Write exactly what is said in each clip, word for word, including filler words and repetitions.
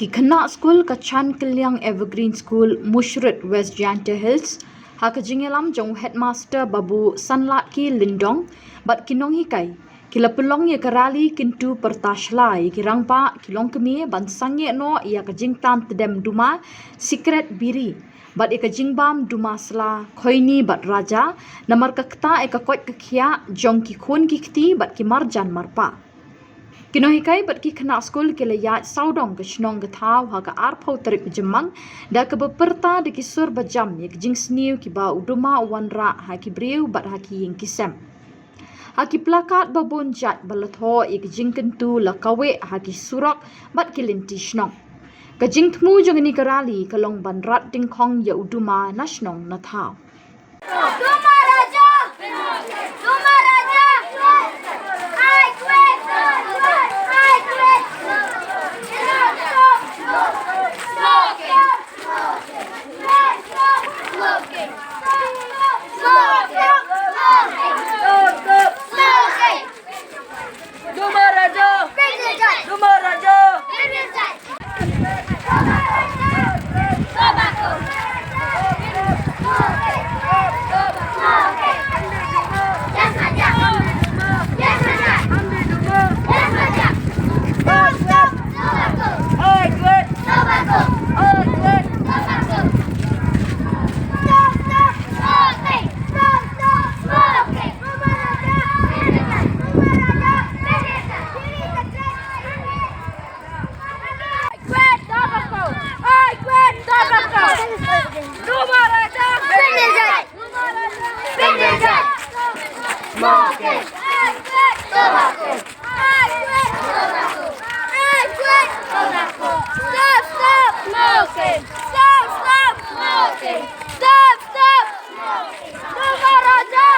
Ki khynnah skul ka Chan Kylliang Evergreen School, Mushrit, West Jaintia Hills, ha ka jingïalam jong u Headmaster Babu Sanlatki Lyndong bad ki nonghikai, ki la pynlong ïa ka rali kyntu pyrta sla ïa ki rangbah ki longkmie ban sangeh noh ïa ka jingtan tdem duma, sikret biri bad ïa ka jingbam duma sla, khoini bad raja, namar ka ktah ïa ka koit ka khiah jong ki khun ki kti bad ki marjan marpa. Ki nonghikai bad ki khynnah skul ki la ïaid sawdong ka shnong ka thaw ha ka arphew tarik u Jymmang, da kaba pyrta da ki sur bajam ïa ka jingsniew kiba u duma u wanrah ha ki briew bad ha ki ïing ki sem. Ha ki plakat babun jait ba la thoh ïa ka jingkyntu la kaweh ha ki surok bad ki lynti shnong. Ka jingthmu jong kane ka rali ka long ban rat dyngkhong ïa u duma na shnong na thaw. Duma Raja! Duma Raja! I quit! I quit! Stop! Stop! Stop! Stop! Stop! Stop! Stop! Stop! Duma Raja! Duma Raja! I quit tobacco! I quit tobacco! Duma Raja! Smoking! I quit tobacco! I quit tobacco! I quit tobacco! Stop, stop smoking! Stop, stop smoking! Stop, stop smoking! Duma Raja!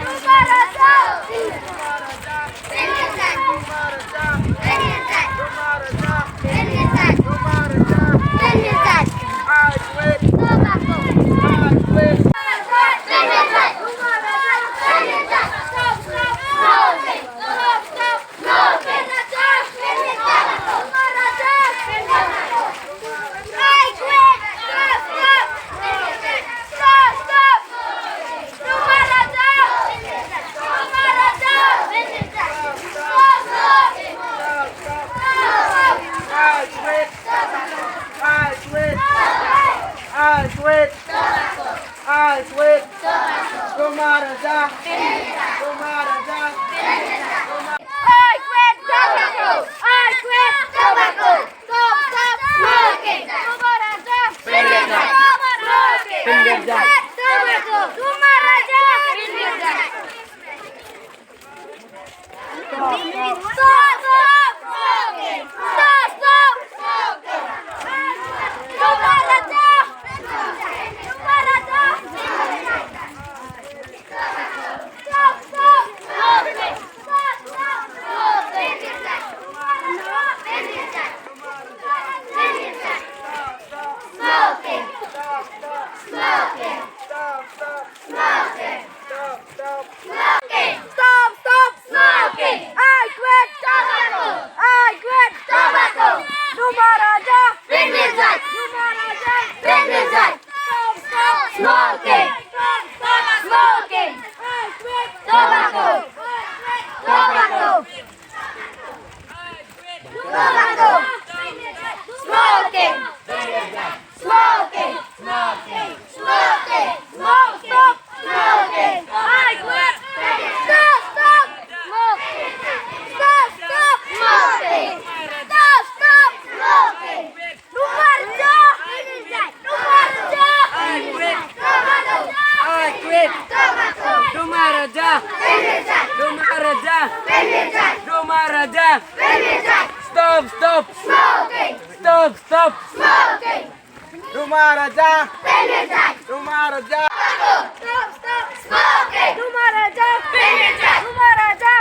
Duma Raja! I quit! I quit! I quit! I quit! Duma Raja! Duma Raja! I quit tobacco! I quit tobacco! Stop, stop smoking! Duma Raja! Duma Raja! Duma Raja! Stop, stop smoking! Stop, stop smoking! Duma Raja! Duma Raja! Stop, stop smoking! Stop, stop smoking! Smoking! Stop, stop smoking! Stop, stop smoking! Stop, stop smoking! Stop, stop smoking! I quit tobacco! I quit tobacco! Duma Raja! Pynmih jait! Duma Raja! Pynmih jait! Stop, stop smoking! Stop, stop smoking! I quit tobacco! I quit tobacco! Tobacco! Smoking! Smoking! Smoking! Smoking! Stop! Stop! Smoking! I quit! Stop! Stop! Smoking! Stop! Stop! Smoking! Stop! Stop! Smoking! Duma Raja! Duma Raja! I quit! Duma Raja! Duma Raja! Duma Raja! Stop! Stop! Stop! Stop! Duma Raja! Duma Raja! Stop! Stop! Smoking! Duma Raja! Duma Raja!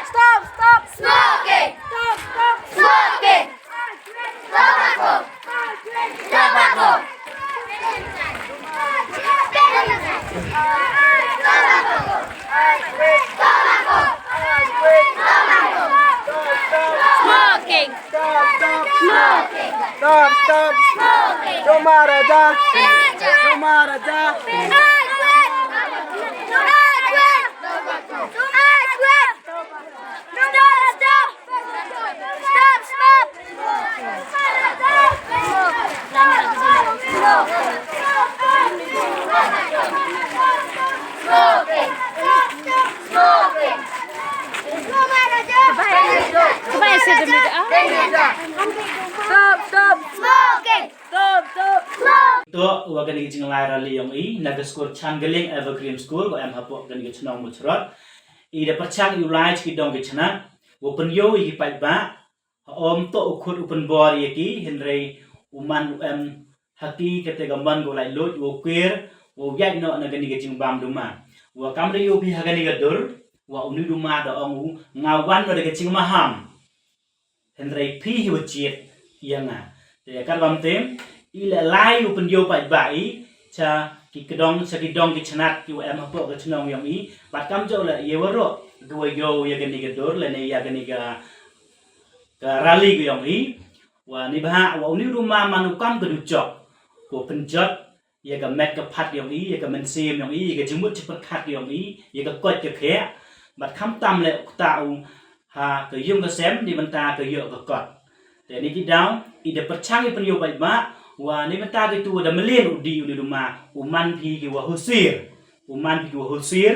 Stop! Stop! Smoking! Stop! Stop! Smoking! Tobacco! Tobacco! Smoking! Stop! Stop! Stop, stop. Joma Raja. Joma Raja. Stop, stop. Stop, stop. Stop, stop. Stop. To, wa kane ka jinglai rally yong i, na ka skur Changaling Evergreen School, wa em hapoh kane ka chnong Mawshynrut. I da pyrshang i u lai chi ki dong ki chnat, wa pynyoh i ki paidbah, ha um to u khut u pynbor ya ki, hynrei u man u em ha ki kate ka mon ko lai lut, wa kwer, wa u yai no na kane ka jingbam duma. Wa kam re u phi ha kane ka dur, wa u ni duma da ong u, nga wan no da ka jingmaham. Hynrei phi hi wa jied ya nga. Te ka bam tem, i le lai u pynyoh paidbah i, cha ki kdong, cha ki dong ki chnat ki wa em hapoh ka chnong yong i, bad kam jo le ye wa ro, ki wa yoh ya kane ka dur, le ne ya kane ka, ka rally ka yong i, wa ni bha, wa u ni duma man u kam ka du chok, ko pynjot, ya ka met ka phat yong i, ya ka mynsiem yong i, ya ka jingmut jingpyrkhat yong i, ya ka koit ka khiah, bad kham tam le u kta u, ha ka yung ka sem, ni bynta ka yoh ka kot. Te ni ki daw, i da pyrshang i pynyoh paidbah, wa ni bynta ki tu da mlien u di u ni duma, u man phi ki wa husir, u man phi ki wa husir,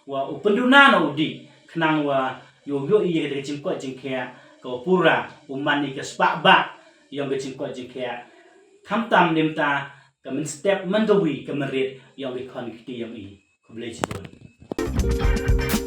wa u pynduna na u di, khnang wa yoh yoh i ya ka jingkoit jingkhiah, ka wa pura, u man i ka spah bah, yong ka jingkoit jingkhiah. Kham tam ni bynta, ka mynstep man ka wi ka mynrit yong ki khon ki kti yong i. Khublei shibun.